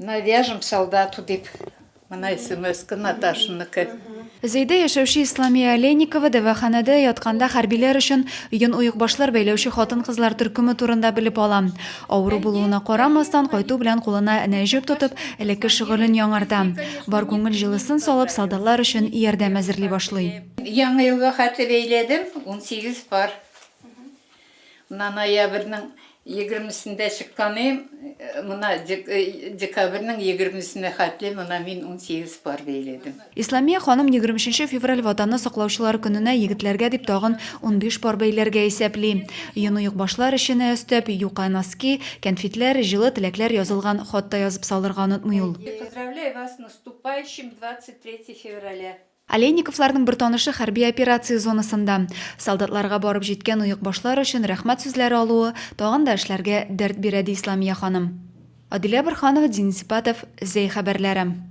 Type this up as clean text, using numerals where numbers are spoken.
Навяжем солдату дип, менә смска Наташаныкы. Зәйдә яшәүче Исламия Олейникова дәваханәдә ятканда хәрбиләр өчен йон оекбашлар бәйләүче хатын-кызлар төркеме турында белеп ала. Авыру булуына карамастан, кайту белән кулына энә-җеп тотып, элекке шөгылен яңарта. Бар күңел җылысын салып, солдатлар өчен ярдәм әзерли башлый. Яңа елга хәтле бәйләдем, 18 пар. Менә ноябрьнең егермесендә чыккан идем, менә декабрьнең егермесенә хәтле менә мин 18 пар бәйләдем. Исламия ханым 23 февраль Ватанны саклаучылар көненә егетләргә дип тагын 15 пар бәйләргә исәпли. Йон оекбашлар эченә өстәп, юка носки, кәнфитләр, җылы теләкләр язылган хат та язып салырга онытмый ул. Поздравляю вас с наступающим 23 февраля! Олейниковларның бер танышы хәрби операция зонасында. Солдатларга барып җиткән оекбашлар өчен рәхмәт сүзләре алуы тагын да эшләргә дәрт бирә, ди Исламия ханым. Адилә Борһанова, Денис Ипатов, Зәй хәбәрләре.